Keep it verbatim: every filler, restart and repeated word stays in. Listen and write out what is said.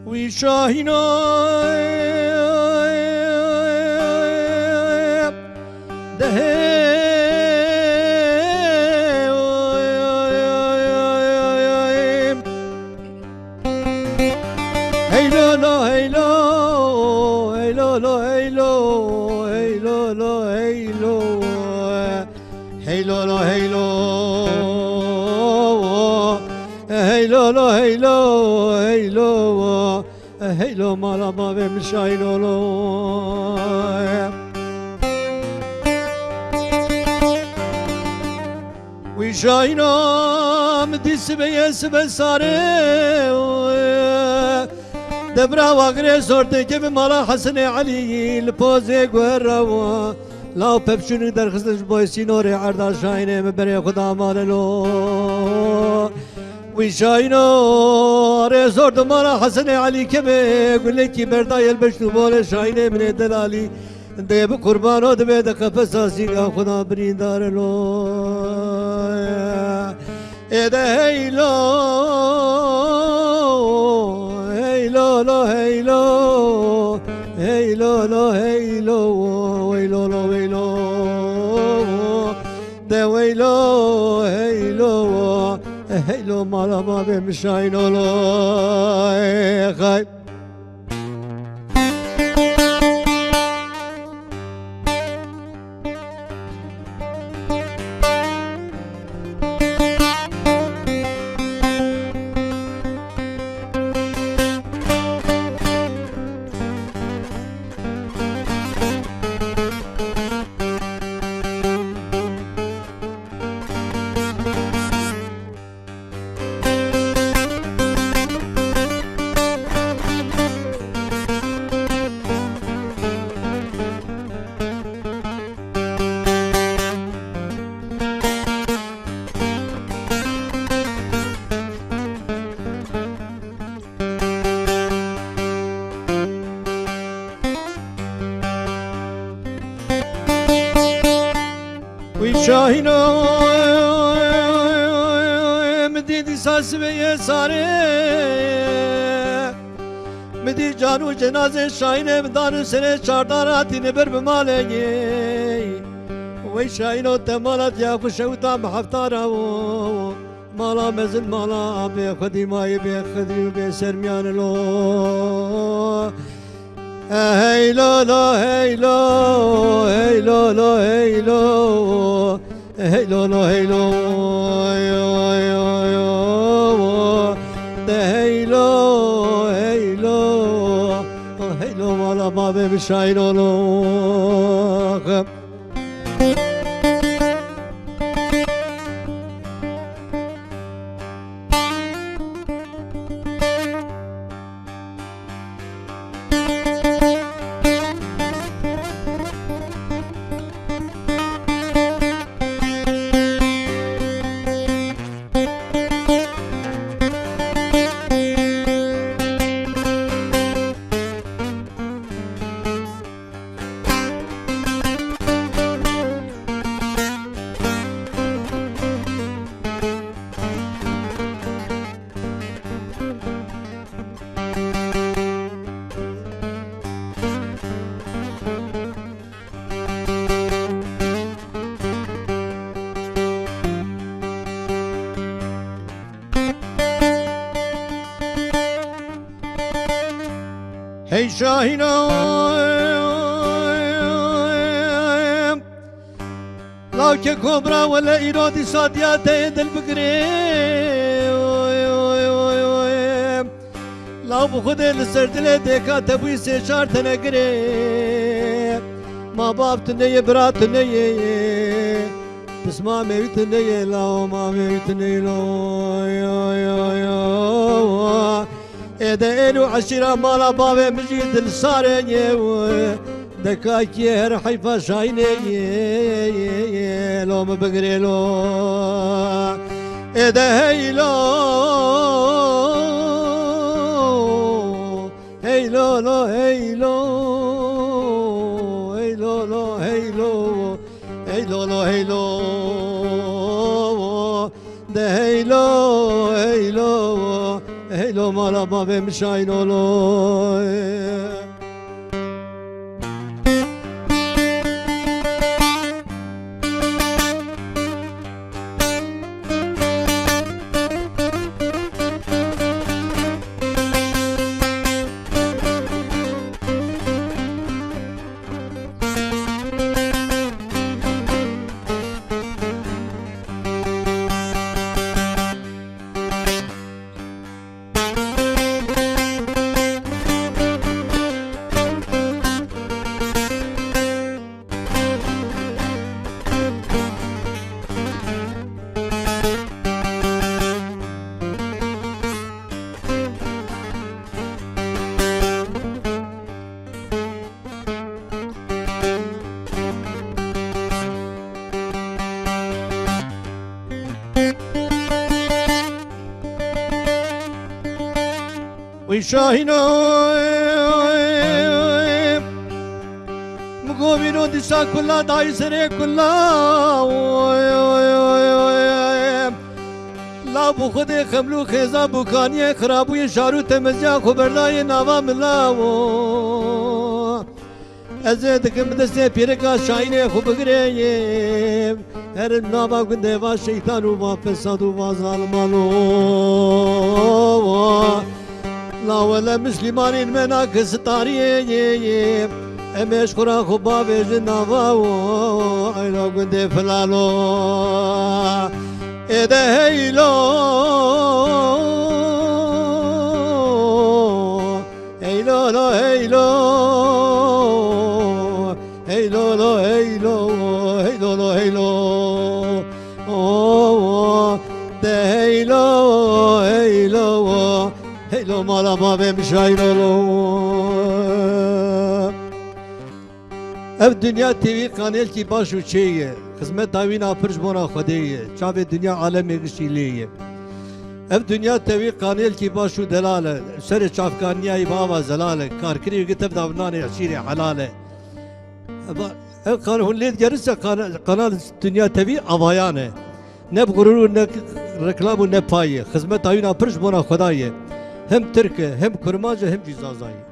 Wî şahîna dehê. Heylo lo heylo, heylo lo heylo, heylo lo heylo. Heylo lo heylo, heylo lo heylo, heylo, heylo mala bavê min şahîno lo. Wî şahîno min dî sibê ye sibe sare. Debra wagirê zortê ke bi mala Hesenê Elî li pozê guhera wa. Law pevçûnî derxistin ji bo sînorê erda şahînê min berê xwe da male lo. Wî şahîno rê zor di mala Hesenê Elî kevê gulekî berda yelbeşt û bolê şahînê min ê delalî. Dê bi qurbano dibe di qefesa sînga xwe da birîndar lo. Ê de heylo, heylo lo heylo, heylo lo heylo, weylo lo weylo, de weylo, heylo, heylo mala bavê min şahîno lo, ê xay. Wî şahîno min dî dîsa sibê ye sare. Min dî can û cenazê şahînê min dan û serê çardar hatî li ber bi malê ye. Wey şahîno te mala diya xwe şewtan bi heftara wo. Mala mezin mala bê xwedî mayê bê xwedî û bê sermiyan lo. Heylo lo heylo, heylo lo heylo, heylo lo heylo, yo, yo, yo, de heylo, heylo, heylo mala bavê min şahîno lo. Hey şahîno, lawke kobra wele îro dîsa diya te yê dil bigirê. Law bi xwedê li ser dilê dêka te bûyî sê çar tene girê. Ma bav tu neyê, bira tu neyê. Pismamê wî tu neyê law, mamê wî tu neyê law. Yo, yo, yo. Ê de êl û eşîra mala bavê min jî dilsarê ye. De kakiyê her heyfa şahînê ye. Lo min bigirê lo. Ê de heylo. Heylo lo heylo, heylo lo heylo, heylo lo heylo, de heylo, heylo, heylo Mala bavê min Şahin olo. Wî Şahîno, min govîno dîsa kula dayî serê kula. La bi xwedê xemlû xêza bûkaniyê xirabûyê şarû temeziya xwe berdayê nava min la. Ez ê dikim bi destê pîrika Şahînê xwe bigirê. Herim nava gundê va şeytan û va fesad û va zaliman û va lawele Müslümanên me nake sitariyê. Em ê ji xwe re xwe bavêjin nava û eylo gundê filalo. Ê de heylo. Hey lo lo, hey lo. Hey lo lo, hey lo. Hey lo lo, hey lo. Oh, oh. De hey lo. Hey lo, mala bavê min Şahîn olo. Ev Dinya T V kanelkî baş û çê ye. Xizmeta wî na pir ji bona Xwedê ye. Çavê dinya alemê giştî lê ye. Ev Dinya T V kanelkî baş û delal e. Serê çavkaniyayî bi ava zelal e. Karkirî wî gi tev davnanê şîrê helal e. Eva, ev kan-, hûn lê digerin se kana-, kanal Dinya T V avayan e. Ne bi gurur û ne reklam û ne payê. Xizmeta wî na pir ji bona Xwedayê. Hem Tirk e, hem Kurmanc e, hem jî Zazayê.